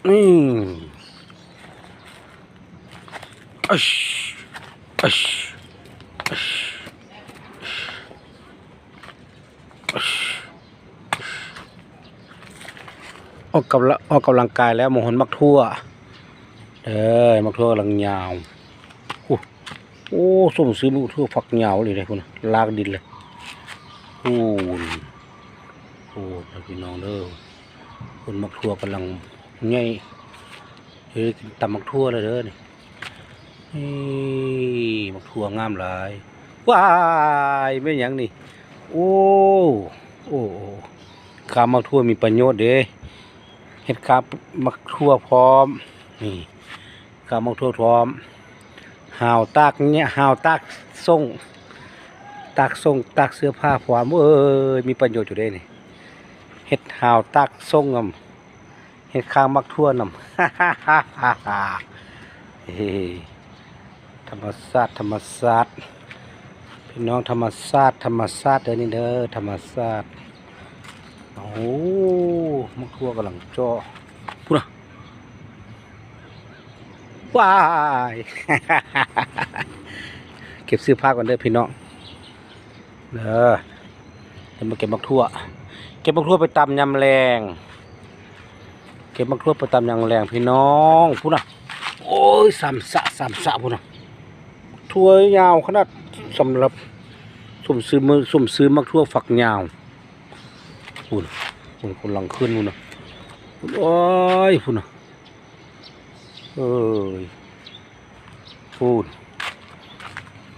ນີ້ ອາ ອາ ອາ ອອກກຳລັງ ອອກກຳລັງກາຍແລ້ວ ມາຮອດໝາກຖົ່ວເດີ ໝາກຖົ່ວກຳລັງຍາວ. ໂອ້ ໂອ້ ສົມຊື່ໝາກຖົ່ວຝັກຍາວອີ່ຫຼີເດ້ ພຸ້ນນະ ລາກດິນເລີຍ. ໂອ້ ໂອ້ ພີ່ນ້ອງເດີ ພຸ້ນໝາກຖົ່ວກຳລັງໃຫຍ່ ເອີ ກິນຕຳໝາກຖົ່ວແລ້ວເດີນີ້. ນີ້ ໝາກຖົ່ວງາມຫຼາຍ. ວ້າຍ ແມ່ນຫຍັງນີ້? ໂອ້ ໂອ້ ໂອ້ ຄາໝາກຖົ່ວມີປະໂຫຍດເດ້ ເຮັດຄາໝາກຖົ່ວພ້ອມ. ນີ້ ຄາໝາກຖົ່ວພ້ອມ ຫາວຕາກເຫຍື້ອ ຫາວຕາກສົ້ງ ຕາກສົ້ງ ຕາກເສື້ອຜ້າພ້ອມ. ເອີຍ ມີປະໂຫຍດຢູ່ເດ້ນີ້ ເຮັດຫາວຕາກສົ້ງນຳ ເຮັດຄາໝາກຖົ່ວນຳ. ເອີ ທຳມະຊາດ ທຳມະຊາດ ພີ່ນ້ອງ ທຳມະຊາດ ທຳມະຊາດເດີນີ້ເດີ ທຳມະຊາດ. ໂອ້ ໝາກຖົ່ວກຳລັງເຈາະ ພຸ້ນນະ. ວ້າຍ ເກັບເສື້ອຜ້າກ່ອນເດີພີ່ນ້ອງເດີ. ດຽວມາເກັບໝາກຖົ່ວ ເກັບໝາກຖົ່ວໄປຕຳຍາມແລງ ເກັບໝາກຖົ່ວໄປຕຳຍາມແລງພີ່ນ້ອງ. ພຸ້ນນະ ໂອ້ຍ ສາມສະ ສາມສະ ພຸ້ນນະ ຖົ່ວຍາວຂະໜາດ ສຳລັບ ສົມຊື່ ສົມຊື່ໝາກຖົ່ວຝັກຍາວ. ພຸ້ນ ພຸ້ນກຳລັງຂຶ້ນພຸ້ນນະ ໂອ້ຍ ພຸ້ນນະ ເອີຍ ພຸ້ນ